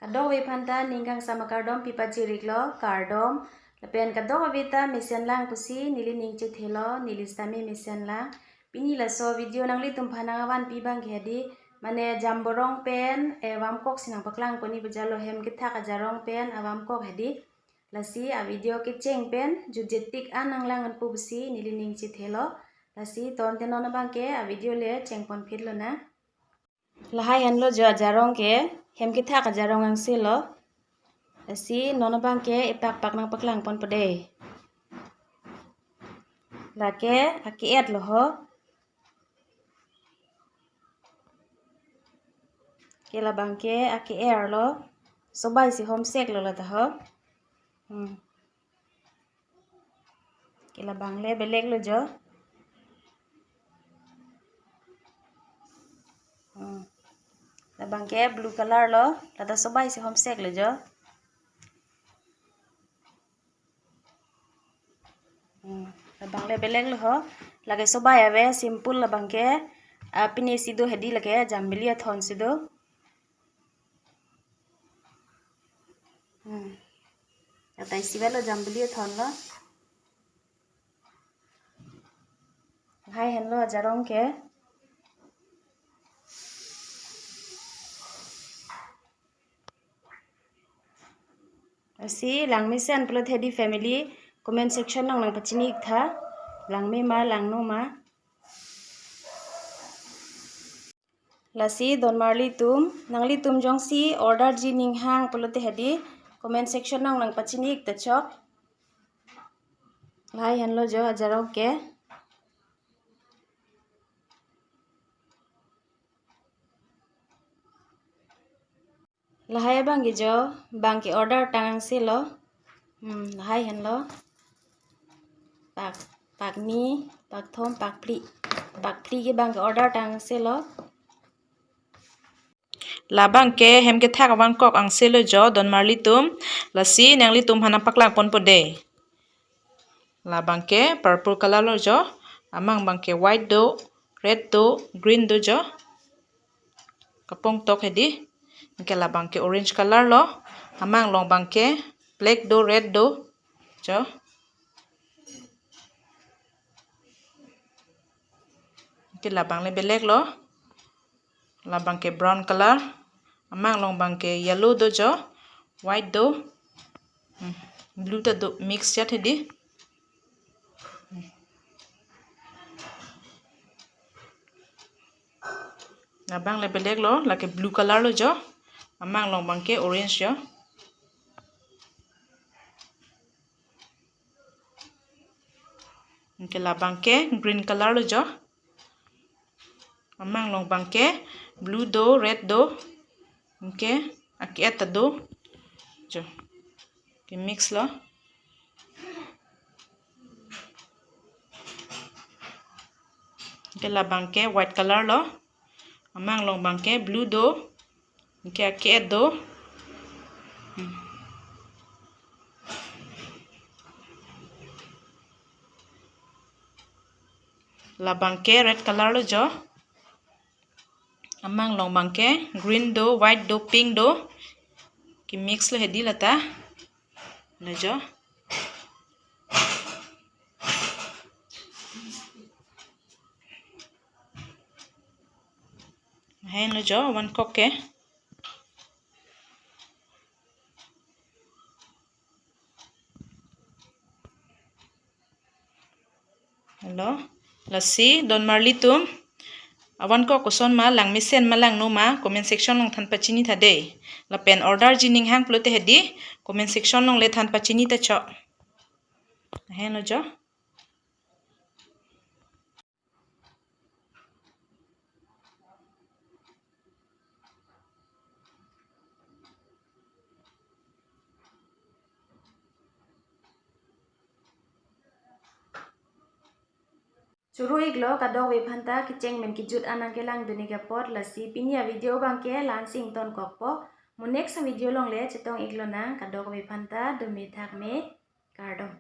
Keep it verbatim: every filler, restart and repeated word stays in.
Kadokave aphanta ning kangsam akardom pipajir-iklo, kardom. Lapen kadokave ta mesen lang pusi neli ning chethelo, neli sitame mesen lang. Pini laso video nanglitum aphan nangvanpi abangke hedi, mane jamborong pen, eh, vamkok si nangpaklangponji pu jalo, hem kethak ajarong pen avamkok hedi. Lasi a video kecheng pen jutje tik an nanglang-unpo pusi neli ning chethelo. Lasi tangte non abangke a video le chengponphit lonang. Lahai henlo jo ajarong ke, hem kethak ajarong angse lo. Lasi non abangke epakpak nangpaklangponpo dei. Lake ake-et lo ho. Ke labangke ake-er lo. Sobai si homsek lo lata ho. Hmm. Ke labang le belek lo jo. Hmm. Labangke blue color lo, lata sobai si homsek lo jo. Hmm. Labang le belek lo ho. Lake sobai ave, simple labangke. Ah, pine si do hedi, lake jambili athon si do. Hmm. Lata isi avelo, jambili athon lo. Lahai henlo ajarong ke. Lasi langmesen pulote hedi family, comment section along nangpachini-ik tha. Langme ma, langno ma. Lasi donmarlitum, nanglitum jongsi order-ji ninghang pulote hedi comment section along nangpachini-ik ta chok. Lahai henlo jo ajarong ke. Lahai abangke jo, bangke order tang angse lo. Hmm, lahai henlo. Pak, pakni, pakthom, pakphli. Pakphli ke bangke order tang angse lo. Labangke hem kethak avamkok angse lo jo donmarlitum. Lasi nanglitum aphan nangpaklangponpo dei. Labangke purple color lo jo. Amang abangke white do, red do, green do jo. Kapongtok hedi. Anke labangke orange color lo. Amang along abangke black do, red do jo. Anke labang le belek lo. Labangke brown color. Amang along abangke yellow do jo, white do. Hmm. Blue ta do, mix jat hedi. Labang le belek lo, lake blue color lo jo. Amang along abangke orange jo. Anke labangke green color lo jo. Amang along abangke blue do, red do. Anke ake-et ta do jo. Ke mix lo. Anke labangke white color lo. Amang along abangke blue do. Anke ake-et do. Hmm. Labangke red color lo jo. Amang along abangke green do, white do, pink do. Ke mix lo hedi lata. Lo jo. Henlo jo, vamkok ke. Henlo. Lasi donmarlitum, avamkok koson ma, langmesen ma langno ma, comment section along than pachini tha dei. Lapen order-ji ninghang pulote hedi comment section along le than pachini ta chok. Henlo jo. Choro-iklo kadokave aphanta kecheng pen kejut an nangkelangdun-ik apot. Lasi pini a video abangke la-an si ingtonkokpo. Mo next a video along le chetong-ik lonang, kadokave aphanta dome thakme, kardom.